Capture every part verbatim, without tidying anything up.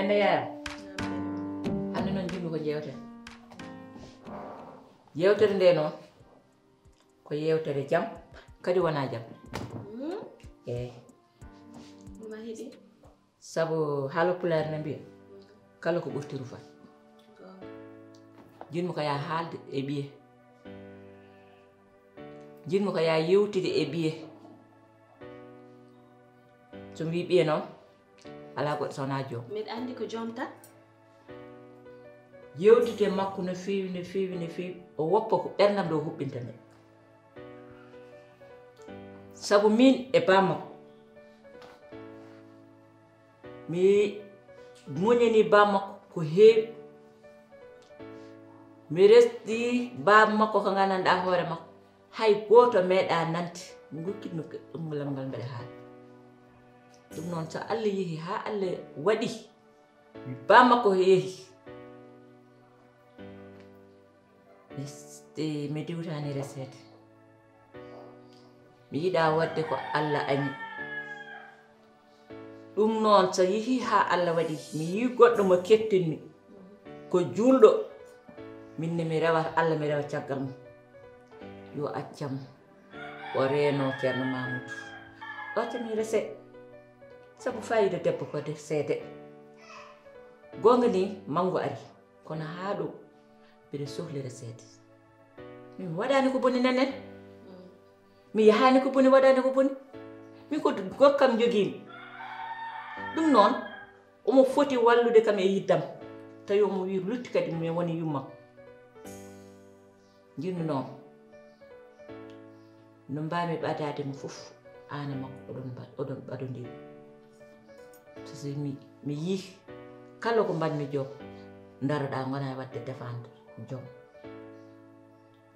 Ene yaaya. Hannde noon njiɗmi ko njeewten. Yeewtere nde noon ko yeewtere jam, kadi wonaa jam. Eey. Sabu haala pulaar ne mbiya, kala ko ɓurti rufat. Njiɗmi ko yaa haalde e ɓiye. Njiɗmi ko yaa yewtide e ɓiye. So mi wii ɓiye noon, alaa goɗɗo so wonaa joom. Mbeɗa anndi ko joom tan. Yewtide e makko no feewi, no feewi, no feewi. O woppa ko ɓernam nde o huɓɓinta nde. Sabu miin e baa makko, mi muñanii baa makko ko heewi. Mi resdi baa makko ko nganndanɗaa hoore makko. Hay gooto meeɗaa nande. Mi gukkitno ɗum lamngal mbeɗa haala. Ɗum noon, so Allah yehi haa Allah waɗi, baa makko yehi. Mi s-, mi diwtaani reseede. Mi yiɗaa waɗde ko Allah añi. Ɗum noon, so yehii haa Allah waɗi, mi yii goɗɗo mo kettinmi, ko juulɗo, min ne mi rewata Allah, mi rewa caggal mum. Yo accam o reenoo Ceerno Mamuudu. Ɗo tami rese, sabu faayiida debbo ko de seede. Goonga ni, manngu ari, kono haa ɗo mbiɗa sohlira seede. Min mi waɗaani ko boni nenen. Mi yahaani ko boni, waɗaani ko boni. Min ko gokkam njogiimi. Ɗum noon, omo foti wallude kam e yiddam. Tawi omo wii lutti kadi mi woni yumma. Njiɗmi noon, no mbaami ɓadaade mo fof, aan e makko oɗon mba-, oɗon ɓadondiri. Parce que mi, mi yii kala ko mbaɗmi joom, ndaroɗaa, ngonaa e waɗde défendre joom.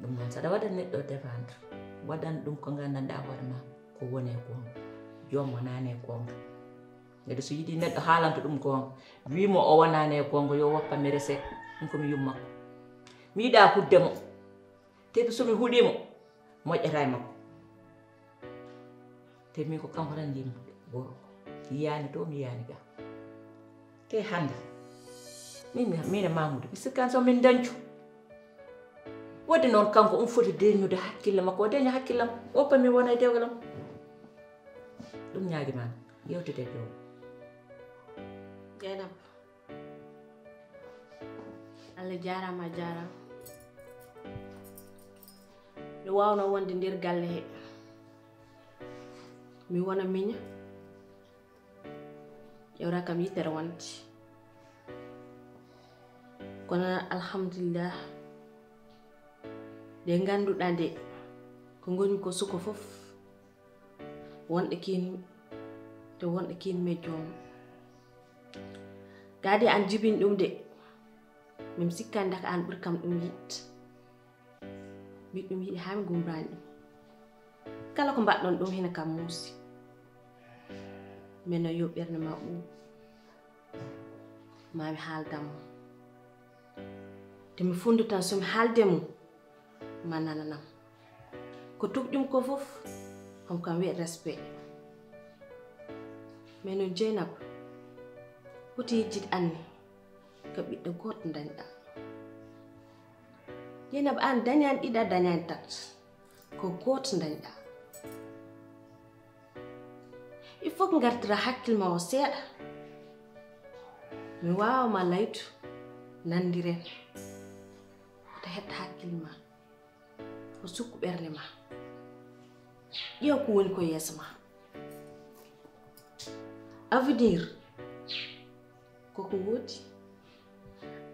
Ɗum noon, saɗa waɗa neɗɗo défendre, waɗan ɗum ko nganndanɗaa hoore ma ko woni e goonga. Joom wonaani e goonga. Kadi so yiɗi neɗɗo haalanta ɗum goonga, wii mo o wonaani e goonga, yo woppa mi rese, ɗum ko mi yumma. Mi yiɗaa huɗde mo. Te so mi huɗii mo, moƴƴataa e makko. Te min ko kanko tan njiɗmi, gorko. Yiyaani to, mi yiyaani ga. Te hannde, min, min, min e Mamoudou, mi sikkaani so min dañcu. Waɗde noon, kanko omo foti deññude hakkille makko, o deña hakkille am, o woppa mi wona e dewgal am. Ɗum ñaagi ma, yewtete e joom. Jeynaba, Allah jaaraama, a jaaraama. Mi waawno wonde nder galle he, mi wona miña, ƴewra kam yittere wonde. Kono alhamdulillah, nde ngannduɗaa nde, ko ngonmi ko suka fof, wonɗo kiin, te wonɗo kiin mi joom. Gaa de, aan jibini ɗum de, min sikkaani de ko aan ɓuri kam ɗum yiɗ. Mbiɗ ɗum yiɗi haa mi gumraani ɗum. Kala ko mbaɗɗon ɗum hina kam muusi. Mino yo ɓernde ma ɓuuɓ. Ma mi haaldan mo. Te mi fundo tan so mi haalde mo, ma nananam. Ko tugɗim ko fof, on kam wiye respect. Mais noon Jeynaba, woti yejjit anne, ko ɓiɗɗo gooto dañɗaa. Jeynaba, aan dañaani ɗiɗa, dañaani tata. Ko gooto dañɗaa. Il faut que ngartira hakkille ma o seeɗa. Mi waawa ma laytu, nanndiren. Wota hetta hakkille ma. O sukku ɓernde ma. Ƴeew ko woni ko yeeso ma. Avenir koko woodi.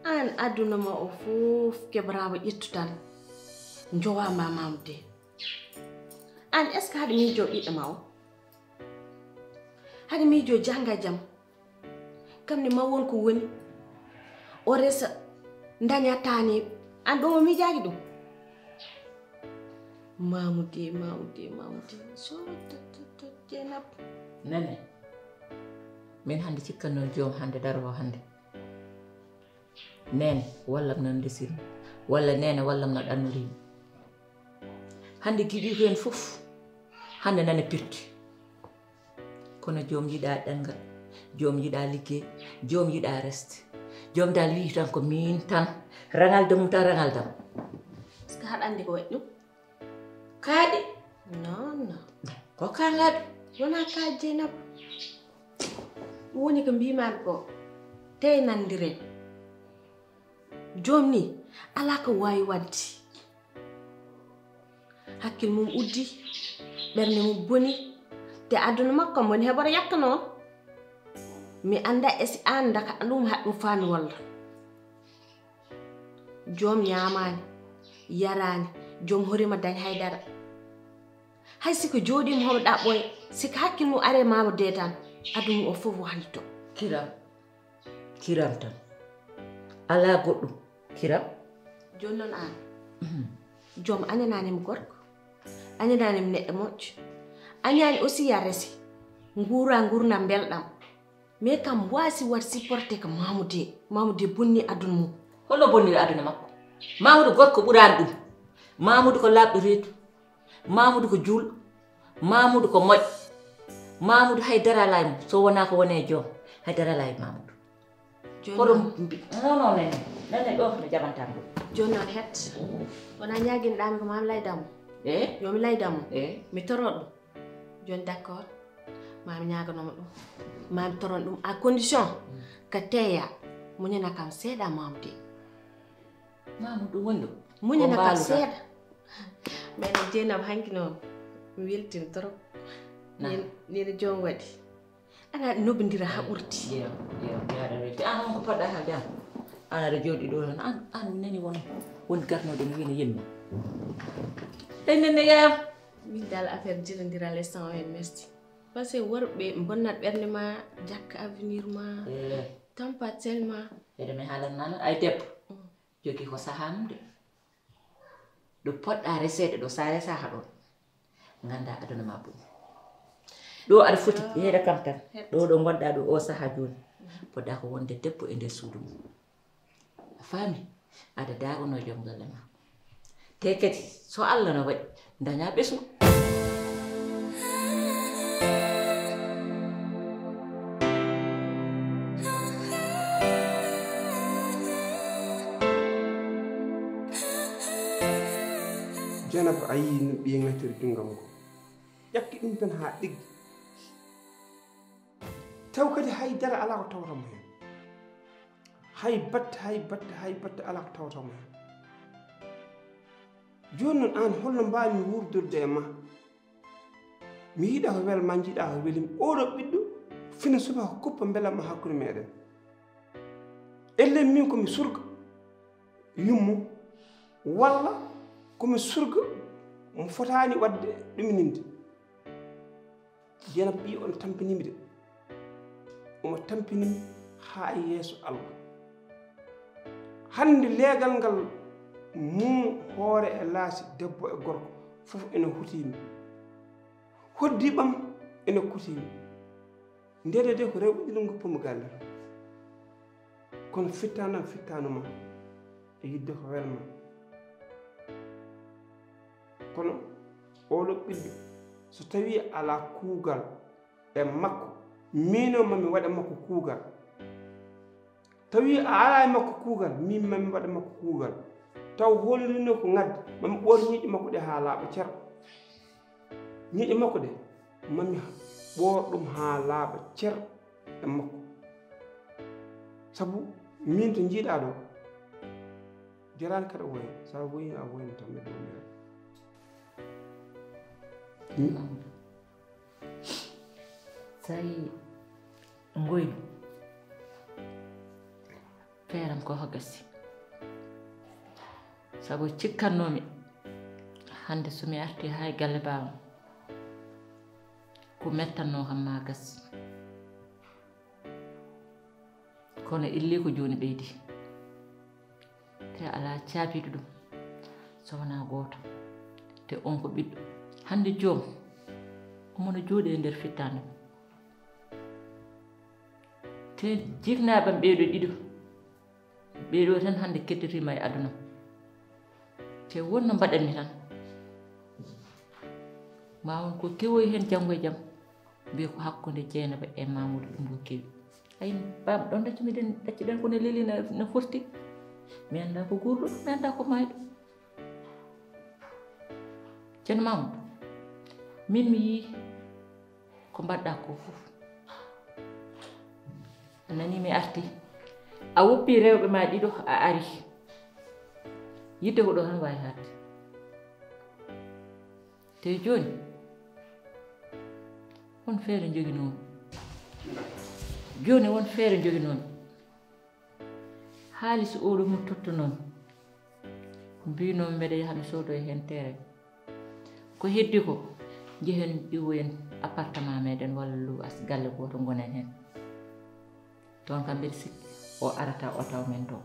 Aan aduna ma o fof keɓraama ƴettu tan. Njowa ma Mamoudou de. Aan est-ce que haɗa miijo ɓiɗɗo ma o? Haɗa miijo jannga jam. Kam ne ma won ko woni. O resa daña taane. Aan ɗum o miijaaki ɗum. Mamoudou, Mamoudou, Mamoudou. So to, to, to, Jeynaba. Nene. Min hannde cikkanno joom hannde daro o hannde. Nene, wallam no ndesirmi. Walla nene, wallam no ɗannorimi. Hannde giɗi ko heen fof. Hannde nana pirti. Kono joom yiɗaa ɗanngal. Joom yiɗa liggey, joom yiɗa reste. Joom dal wi'i tan ko min tan, raŋalde mum tan, raŋalde am. Est-ce que haɗa anndi ko waɗi ɗum? Kaaɗi? Non, non. Ko kaŋŋaaɗi? Wonaa kaa Jeynaba. Ɗum woni ko mbiimaami ko, tey nanndiren. Joom ni, alaa ko waawi waɗde. Hakkil mum uddi, ɓernde mum boni, te aduna makko kam woni heɓora yakka noon. Mi annda e si aan ndaka ɗum haɗ ɗum faami walla. Joom ñaamaani, yaraani, joom horima dañ hay dara. Hay si ko jooɗiima homo ɗaɓɓoya, si ko hakkil mum are maamo dee tan, aduna mum o fof wahli to. Kiram, kiram tan. Alaa goɗɗum, kiram. Jooni noon aan, joom añanaani mo gorko, añanaani mo neɗɗo moƴƴo, añaani aussi ya rese, nguura nguurndam mbelɗam. Mais kam waasi waɗ supporté ko Mamoudou. Mamoudou bonni aduna mum. Holno bonniri aduna makko? Mamoudou gorko ɓuraani ɗum. Mamoudou ko laaɓɗo reedu. Mamoudou ko juulɗo. Mamoudou ko moƴƴo. Mamoudou hay dara alaa e mum. So wonaa ko woni e joom, hay dara alaa e Mamoudou. Jooni kono noon. Mbi-, non, non, nene. Nene ɗo no jaɓantaa ɗum. Jooni noon het. Wonaa ñaaginɗaa mi ko maa mi layda mo. Eh? Yo mi layda mo. Eh? Mi toro ɗum. Jooni d'accord, maa mi ñaaganoo mo ɗum. Maa mi toron ɗum à condition ko teeya muñana kam seeɗa Mamoudou. Mamoudou woni ɗo? Muñana kam seeɗa. Mais nag Jeynaba hanki noon mi weltini trop. Nah. Ni, ni no joom waɗi. Ana nobindira haa ɓurti. Jeewa, jeewa, jeewa, aɗa welti. Aan on ko poɗɗa haalde aan? Aan aɗa jooɗi ɗo tan. Aan, aan mi nani won, won garnooɗo no wiina yelma. Ɓe nenne yaayam. Min dal affaire jirondiral e sang o en merci. Parce que worɓe bonnat ɓernde ma, jakka avenir ma, eh, tampat sel ma. Ede mi haalan nan ay debbo. Mm. Jogi ko sahaa mum de. Ɗo poɗɗa reseede ɗo, sa resaaka ɗon, ngannda aduna ma boni. Ɗo aɗa foti heeda kam tan. Ɗo ɗo ngonɗa ɗo o sahaa jooni, poɗɗa ko wonde debbo e nder suudu mum. A faami? Aɗa daarono joom galle ma. Te kadi, so Allah no waɗi, daña ɓesngu. Jeynaba, a yii no ɓiye ŋattiri junngam ngo. Ƴakki ɗum tan haa ɗiggi. Taw kadi hay dara alaa ko tawata mo heen. Hay batte, hay batte, hay batte alaa ko tawata mo heen. Jooni noon aan, holno mbaawmi wuurdorde e ma? Mi yiɗa ko wel ma, njiɗa ko welim. Oɗo ɓiɗɗo, fina subaka kuppa mbela ma hakkunde meɗen. Ellen min ko mi surga yummo, walla ko mi surga mo fotaani waɗde ɗumininde? Jeynaba ɓiye on tampinimi de. Omo tampinimi haa e yeeso Allah. Hannde leegal ngal mum hoore e laasi debbo e gorko fof ene hutimi. Hoddiɓam ene kutimi. Ndede de ko rewɓe ɗiɗo ngoppumi galle. Kono fittaanam fittaanuma e yidde ko welma. Kono oɗo ɓiɗɗo, so tawi alaa kuugal e makko, miino mami waɗa makko kuugal. Tawi a alaa e makko kuugal, min mami waɗa makko kuugal. Taw holluno ko ngaddi, mami ɓoor ñiiƴe makko ɗe haa laaɓa cer. Ñiiƴe makko ɗe, mami ɓoor ɗum haa laaɓa cer e makko. Sabu min to njiiɗa ɗo, jarani kadi o woya, sa woyi a woyno tan mi ɗo mi. Tawi ngoyno feeram ko gasi. Sabu cikkannoomi hannde so mi arti haa e galle baawam, ko mettanno kam ma gas. Kono illi ko jooni ɓeydi. Te alaa caabiiɗo ɗum so wonaa gooto. Te on ko ɓiɗɗo. Hannde joom omo no jooɗi e nder fittaande mum. Te jiknaaɓam ɓeeɗo ɗiɗo, ɓeeɗo tan hannde kedditiima e aduna. Te won no mbaɗanmi tan. Ma won ko kewoy heen janngo e jam. Mbiya ko hakkunde Jeynaba e Mamoudou ɗum ko kewi. Ay, baaba ɗon ɗaccu miɗen, ɗaccuɗen ko ne leli na, na forti. Mi annda ko guurɗo, mi annda ko maayɗo. Ceerno Mamoudou, min mi yii ko mbaɗɗa ko fof. A nani mi arti. A woppi rewɓe ma ɗiɗo, a ari. Yidde ko ɗo tan wawi haalde. Te jooni, won feere joginoomi. Jooni won feere joginoomi. Haalis oɗo mo tottunoomi. Mbinoomi mbeɗa yaha mi soodoya heen terrain. Ko heddi ko, njehen ƴiwoyen appartement meɗen walla luwas galle gooto ngonen heen. Toon kam mbeɗa sikki o arata o taw men toon.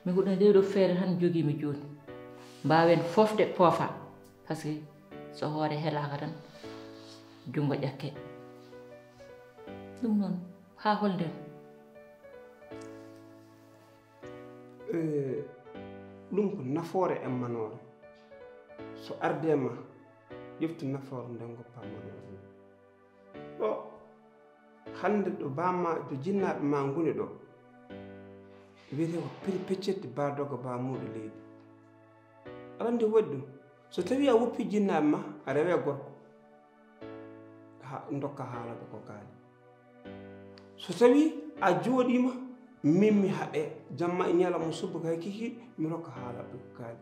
Min ko ɗum ɗee ɗoo feere tan jogiimi jooni. Mbaawen fofde poofa. Parce que so hoore helaaka tan, junngo ƴakke. Ɗum noon, haa hol nden? Eh, ɗum ko nafoore e manoore. So arde ma, ƴeftu nafoore nden ngoppa manoore. Ɗo hannde ɗo bamma, ɗo jinnaaɓe ma ngoni ɗo, wiyetee ko Piri Peccirti Ba Dogo Ba Muuɗo Leydi. Aɗa anndi waɗi ɗum. So tawii a woppi jinnaaɓe ma, a rewe gorko, ha ndokka haalaɓe ko kaali. So tawii a jooɗiima, min mi haɗe jamma e ñalawma subaka hay kikiiɗe, mi rokka haalaɓe ko kaali.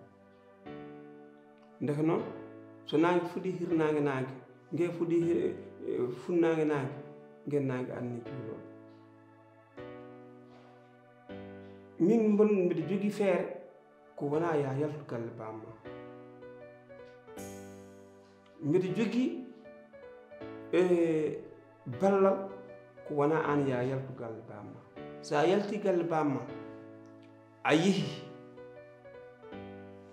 Ndeke noon, so naange fuɗii hirnaange naange, nge fuɗii hir- eh, funnaange naange, ngen naange anni juulooɓe. Min mbon mbiɗa jogii feere ko wonaa ya yaltu galle bamma. Mbiɗa jogii e ballal ko wonaa aan ya yaltu galle bamma. So a yaltii galle bamma, a yehi,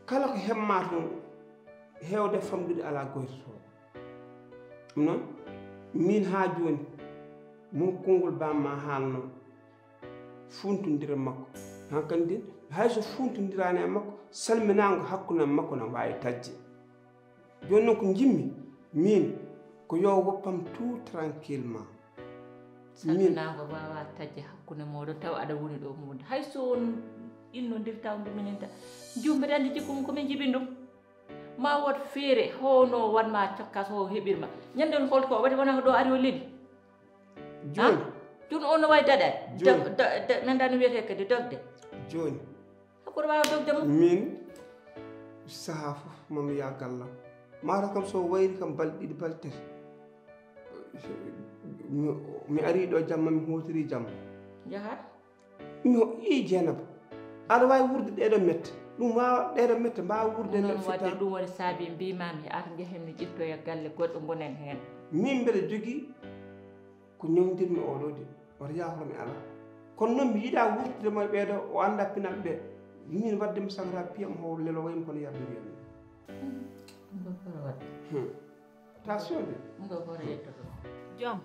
kala ko heɓmaa toon heewde famɗude alaa goytotooɗo. Ɗum noon, miin haa jooni, mo konngol bamma haalnoo, fuuntondira e makko. Hankandi, hay so fuuntondiraani e makko, salminaango hakkunde am e makko na waawi taƴde. Jooni noon ko njimmi, miin, ko yo woppam tout tranquillement. Miin, Salminaango waawaa taƴde hakkunde mooɗon taw aɗa woni ɗo muunde. Hay so on innondirtaa, on mbiɗa minen ta. Jum mbeɗa anndi jikku mum ko min njibin ɗum. Ma wood feere, hono waɗ ma cokkas, ho heɓir ma. Ñande on holto ko waɗi wona ko ɗo ari o leli. Jooni, Tun on no wawi daɗaade. Jooni. Dog- do- do- Min dano wiyetee kadi dogde. Jooni, Hakkude waawa dogde mo. Min, sahaa fof mami yaa gallam. Mata kam so wayri kam balɗe ɗiɗi, balɗe tati. Mi, mi ari ɗo jamma, mi hotiri jamma. Jaha. Mi ho-, ii Jeynaba. Aɗa waawi wuurde ɗeɗo mette. Ɗum waawa ɗeɗo mette, mbaawa wuurde Noon neɗɗo wadde fitta. Ɗum woni saabi mbimami ar njehen mi ƴettoya galle goɗɗo gonen heen. Min mbeɗa jogii ko ñawndirmi oɗo de. Wata yaafoto mi alaa. Kono noon mi yiɗaa wurtude mo e ɓeeɗo, o annda pinal ɓe. Min wadde mi sagata piyam ho lelo waymi kono yarde ndiyam. Ɗum ɗo foro wadde. Hmm. Tension de. Ɗum ɗo foro ƴettoto. Joom,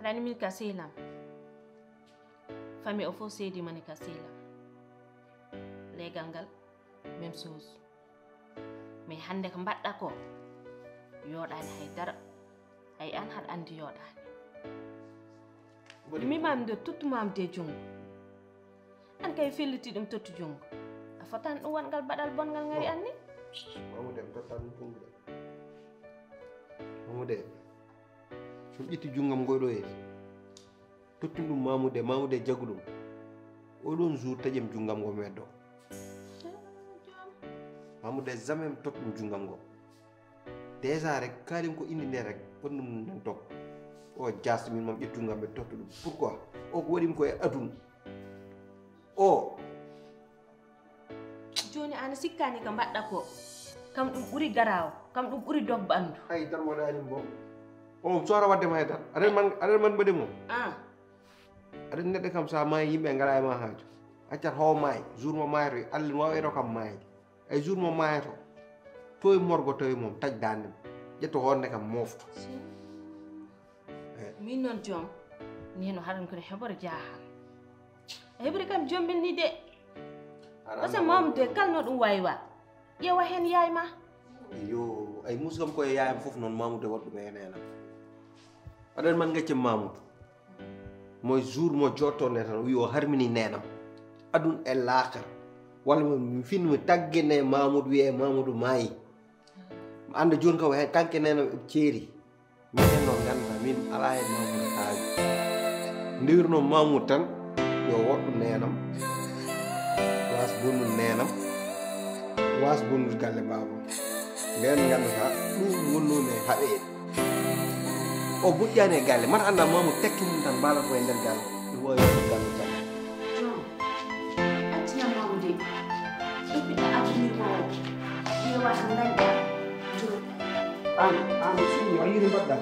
haɗani min ka sehlam. Famille o fof seedi mani ka sehlam. Leegal ngal, même chose. Mais hannde ko mbaɗɗa ko, yooɗaani hay dara. Hay aan haɗa anndi yooɗaani. Mimami nde tottumami de junngo. Aan kay felliti ɗum tottu junngo. A fotaani ɗum waɗngal baɗal bonngal ngari aan ni. Mamoudou en tottan ɗum junngo de. Mamoudou en. So mi ƴetti junngam ngoy ɗo yeeso. Tottun ɗum Mamoudou en, Mamoudou en jagu ɗum. Oɗon jour taƴam junngam ngo mi weddo. Mamoudou en jamais mi totta ɗum junngam ngo. Déjà rek, kaalen ko indi nde rek, woni ɗum nan tok. O jas min mam ƴettu ngam ɓe totta ɗum. Pourquoi? O ko waɗi mi ko e aduna. O. Jooni aan a sikkaani ko mbaɗɗa ko. Kam ɗum ɓuri garaaw, kam ɗum ɓuri dog ɓanndu. Hay tan waɗaani mo. O soora wadde ma hay tan. Aɗen man, aɗen man mbaɗi mo. Ah, Aɗen neɗɗo kam sa maayi yimɓe ngala e ma haaju. Accat ho maayi, jour mo maayoto, Allah no wawi ɗo kam maayde. Ay jour mo maayoto. Toy morgo tawi mom, taƴ dande. Ƴetto honde kam mofto. min noon joom, ni no haɗan kono heɓore jaaha. A heɓori kam jombel ni de. Parce que Mamoudou de kala no ɗum wawi wa. Ƴeewa heen yaay ma. Yo, Musu kam ko e yaayam fof noon, Mamoudou e waɗ ɗum e neenam. Aɗa man ngacce Mamoudou. Mo jour mo jotto nde tan, o wi o harmini neenam. Adun e laakar. Walla mo fin mo taggene Mamoudou, wiye Mamoudou maayi. Anda jooni kam, he kanke neenam e ceeri. Minen noon ngannduɗaa, min alaa e Mamoudou haaju. Ndewirnoo Mamoudou tan, yo woɗɗo neenam, waas bonnude neenam, waas bonnude galle baabam. Ndeen ngannduɗaa, ɗum wonnoo mi e haɓeede. O moƴƴaani e galle, mata anndaa Mamoudou tekke mum tan, mbaalat ko e nder galle, ɗum o yewta galle tan. Acci yam Mamoudou de. Ɗum ɓiɗɗo avenir ma o. Ƴeewa tan dañɗa. An, an sugu, a yiɗi mbaɗɗa.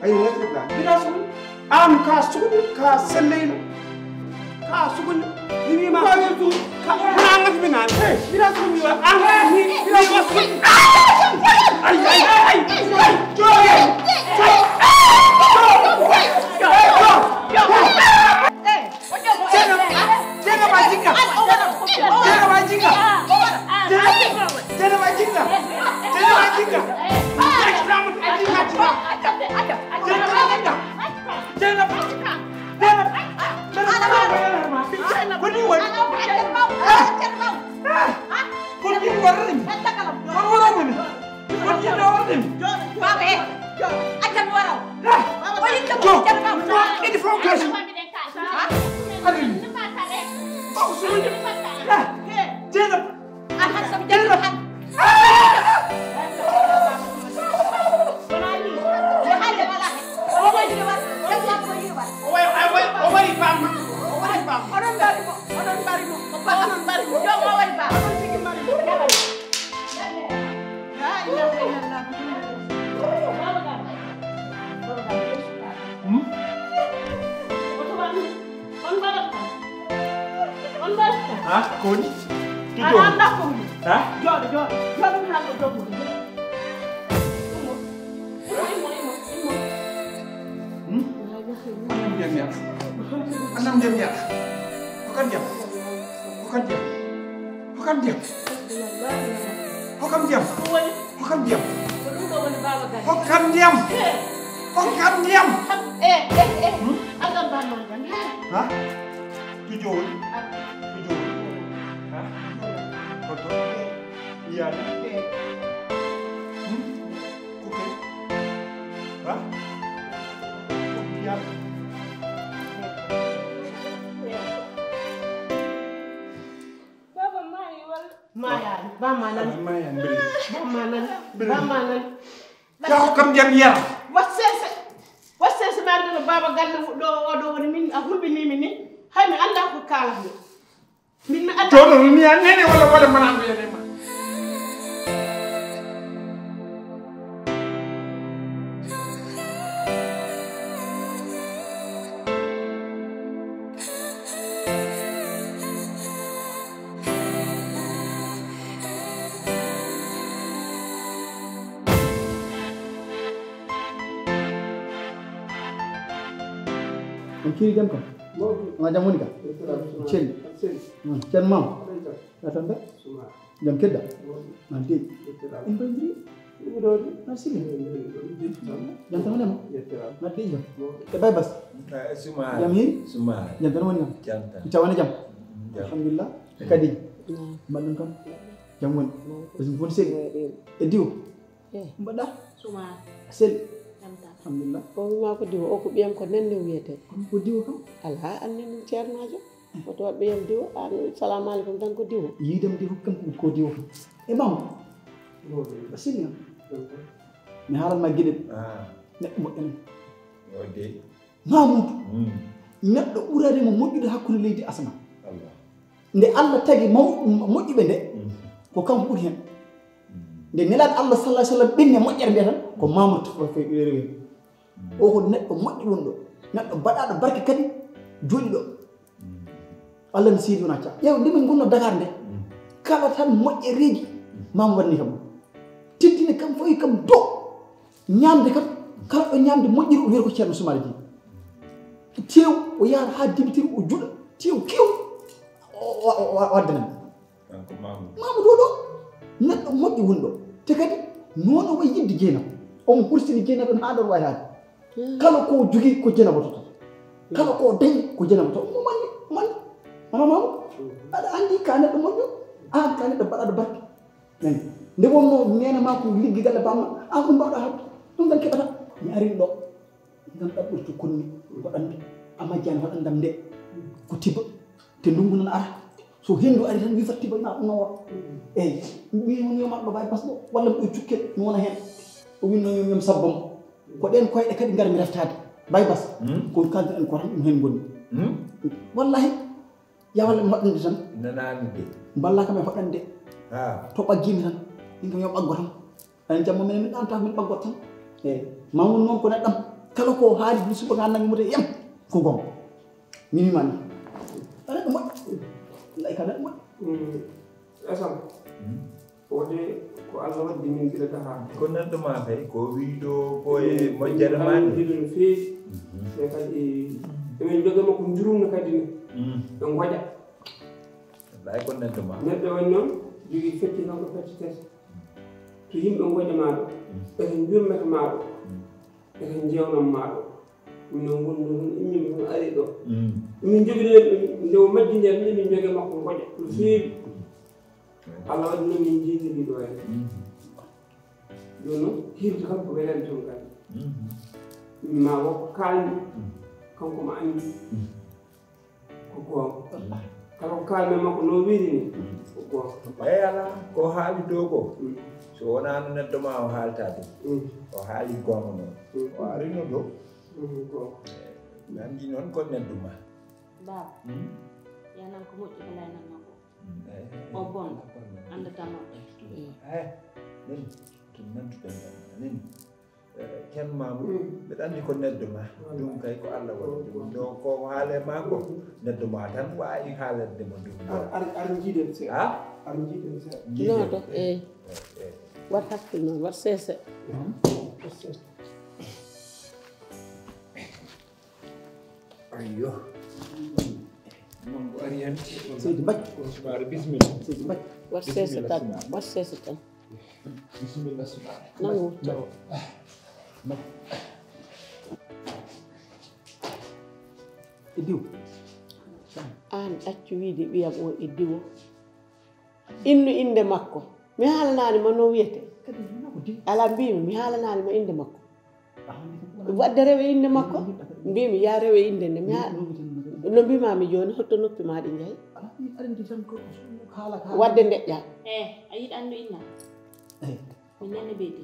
A yiɗi mbaɗɗa. Mbiɗa sugu. An ka sugu, ka selleyno. Ka sugu. Mi wiima. Ka wiima. Ka, ka ngati mi naan. Mbiɗa sugu, mi wa. An, mi, mbiɗa sugu. Ay, ay, ay, ay. Joy. Joy. Joy. Joy. Joy. Joy. Jeynaba, Jeynaba Jinga. Jeynaba Jinga. Jeynaba, Jeynaba Jinga. Jeynaba Jinga. Jeynaba Jinga. Jeynaba. Jeynaba. Ko ni woni? Ah, ko ni woni? Ko woni? Ko ni woni? Baba, eh, acca mi wara. Ah. O yiɗi ko mi jara kam. Idi fo ko. Ha? Ari. Aw, sunu. Ah. Jeynaba. An han sabu janngo han. O wari, o wari, o wari bamma. O wari bamma. Oɗon mbari mo, oɗon mbari mo. Ko ba oɗon mbari mo. Yo o wari ba. Oɗon tigi mbari mo. La ilaha illallah. Hmm? On mbaɗata? On mbaɗata? Ha? Ko woni? Aɗa annda ko woni? Ha? Jooɗo, jooɗo. Jooɗo mi haalɗo jooɗo. Immo. Immo, immo, immo, immo. Hmm? Annam ndiyam yara. Annam ndiyam yara. Hokam ndiyam. Hokam ndiyam. Hokam ndiyam. Hokam ndiyam. Ko woni? Hokam ndiyam. Ko ɗum ɗo woni baaba Galle. Hokam ndiyam. He. Hokam ndiyam. Hab-, eh, eh, eh. Hmm? Alɗam bamma ngan. He. Ha? Tujo woni? Ah. Tujo woni? Ha? Hoto? Iyali? Eh. Hmm? Ko kay? Ha? Ko iyali? Eh. Baba maayi walla? Maayaani. Bamma nan. Maayaani, biri. Bamma nan. Biri. Bamma nan. Yaa hokkam ndiyam yara. Wat sense. Wat sense mi annduno Baaba Galle ɗo, o ɗo woni min, a hulɓinii mi ni. Hay mi anndaa ko kaalatmi. Min mi anndaa. Jooni ni a nene walla walla mana ko yene ma. On kiiri jam kam? Ma jam woni ka? Celli. Hmm, Ceerno Maam. Ya tan da? Jam kedda? Ma dey. In bambiri? Merci. Jam tan woni ma? Ma dey jam. E bay bas? Jam hiri? Jam tan woni ma? Tawane jam? Alhamdulillah. Kadi? Mbaɗɗon kam? Jam woni? Ko ɗum foti seli? E diwo? Eh. Mbaɗa? Suma. Sel. Jam tan. Alhamdulillah. O wima ko diwo, o ko ɓiyam ko nenne wiyete. Kono ko diwo kam? Alaa, anne min ceernaajo. Woto waɗ ɓiyam diwo, an salamu aleykum tan ko diwo. Yiidam diwo kam ko diwo kam. E mamu. Sini am. Mi haalan ma geɗe. Ah. Neɗɗo moƴƴo. O dey. Mamoudou, mm, neɗɗo ɓurani mo moƴƴude hakkunde leydi e asamaan. Allah. Nde Allah tagi maw-, moƴƴuɓe nde, mm, ko kanko ɓuri heen. Mm. Nde Nelaaɗo Allah sallallahu alaihi wasallam ɓenni moƴƴere nde tan, ko Mamoudou Tafa Faye rewi. Mm. O ko neɗɗo moƴƴo wonɗo, neɗɗo baɗaaɗo barke kadi jooɗiiɗo. Mm. Allah no seedi wona caa. Ƴeew, nde min ngonno Dakar nde, mm, kala tan moƴƴereeji, mm, Mamoudou waɗani kam. Teddini kam, fawi kam dow. Ñaamde kam, kala ɗo ñaamde moƴƴiri, o wiyata ko Ceerno Sumaare Jeey. Teew, o yaara haa dibitiri, o juɗa, teew keew, o, o, o, o addana mi. Kanko Mamoudou. Mamoudou o ɗo, neɗɗo moƴƴo woni ɗo. Te kadi, Noon o wayi yiɗde Jeynaba. Omo hursini Jeynaba ɗon haa ɗon waawi haade. Kala ko jogii ko Jeynaba totata. Kala ko dañi ko Jeynaba totata. Mo manni, manni. Mama mamu. Aɗa anndi ka neɗɗo moƴƴo. Aan ka neɗɗo baɗaɗo barke. Nani. Nde wonno neene ma ko liggi galle bamma. Aan ɗum mbaɗa haɓde. Ɗum tan keɓata. Mi arin ɗo. Ngam ɗaɓɓirtu konni waɗande. A majjani waɗandam nde. Ko tiba. Te ndungu nan ara. So henndu ari tan wi fat tiba ina ɗum nawa. Eyi. Min woni yo maɗɗo bay basɗo. Walla mbiɗo cukkel mi wona heen. O winno yo miyam sabbam. Ko ɗen koyɗe kadi ngar mi reftaade. Bay bas. Ko kaldi en ko tan ɗum heen ngoni. Wallahi. Yawale mi waɗande tan. Nanani de. Mballa kam e waɗande. Ha. To ɓaggimi tan. Min kam yo ɓaggo tan. Aɗa jamma minen min ɗamta min ɓaggot tan. Eyi. Mamun noon ko neɗɗam. Kala ko haali ɗum suba ka nangi mude yam. Ko gom. Min mani. Aɗa ɗum waɗ. Lay ka neɗɗo waɗ. Asam. Wode ko Allah waddi min gila daha. Ko neɗɗo ma kay ko wiido ko e mojjere ma ni. Ɗum feewi. Te kadi emin joga makko njurumno kadi ni. Ɗo ngoƴa. Lay ko neɗɗo ma. Neɗɗo woni noon jogii fecce kanko fecce tati. To yimɓe ngoƴa maa ɗo ɓeta njurmeta maa ɗo ɓeta njewnan maa ɗo. Min noon wonno hon immi mi hon ari ɗo. Min jogino nde o majjinde min min joge makko ngoƴa no feewi. Allah waɗi noon min jiidiri ɗo en. Jooni noon hirde kam ko welani toon kadi. Ma wokko kalmi kanko ma anndi. Ko goonga. Kala ko kaalmi makko no wiiri ni ko goonga. Eyi alaa ko haali dow ko. So wonaa no neɗɗo ma o haalta ɗum. O haali goonga noon. O arino ɗo. Goonga. Nanndi noon ko neɗɗo ma. Baaba. Yanan ko moƴƴi ko laynan makko. O bon. Anndata makko. Eyi. Nen to nantuɗen nen. Ceerno Mamoudou, mbeɗa anndi ko neɗɗo ma. Ɗum kay ko Allah waɗi ɗum. Ɗo ko haale ma ko neɗɗo ma tan waawi haalande mo ɗum. Ar ar jiiɗen seeɗa. Ha? Ar jiiɗen seeɗa. Jiiɗen. Noto, eyi. Eyi, eyi. Wat hakkil noon, wat seese. Wat seese. Ayyo. Mango ari hen. Seydi Mbaye. Sumaare, bismillah. Seydi Mbaye. Wat seese tan, wat seese tan. Bisimilla sumaare. Nangu. E diw. Aan accu wiide ɓiyam o e diwo. Innu innde makko. Mi haalanaani ma no wiyete. Ala mbimi mi haalanaani ma innde makko. Wadde rewe innde makko. Mbimi ya rewe innde nde mi haa no mbimami jooni hotto noppi ma ɗi njahi. Wadde ndeƴƴa. E a yiɗanno inna. Mi nene beyti.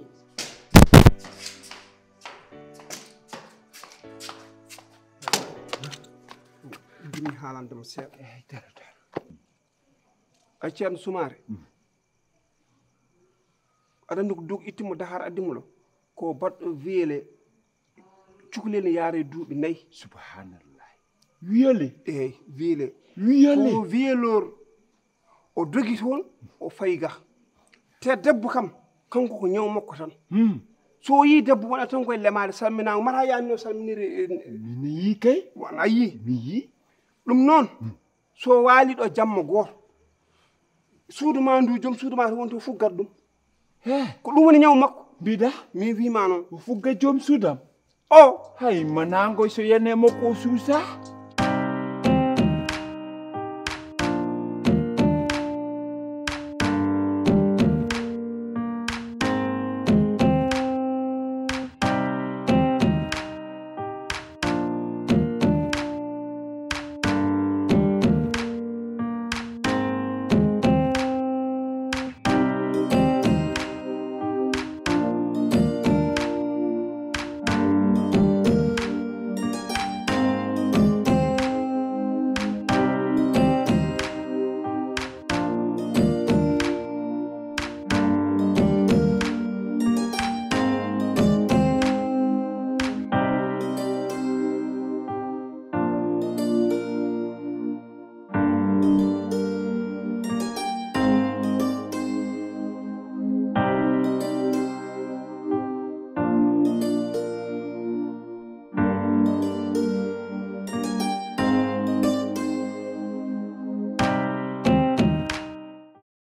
Jimi haalande mo seeɗa. A ceerno Sumaare. Aɗa anndi ko dug itti mo dahar addi mo ɗo ko baɗɗo wiyele cukalel ne yaara e duuɓi nayi. Subhanallah. Wiyele. Eyi wiyele. Wiyele ko wiyelor. O dogi toon o fayi ga. Te debbo kam kanko ko ñaw makko tan. So o yii debbo wona tan koye lemaade salminaango mata yaani no salminiri. Min yii kay. Wona yii mi yii. Ɗum noon so waali ɗo jamma gooto suudu ma ndu joom suudu ma to woni to fuggat ɗum. He ko ɗum woni ñaw makko. Mbiɗa mi wiima noon o fugga joom suudam. O hay manango so yene makko o suusa.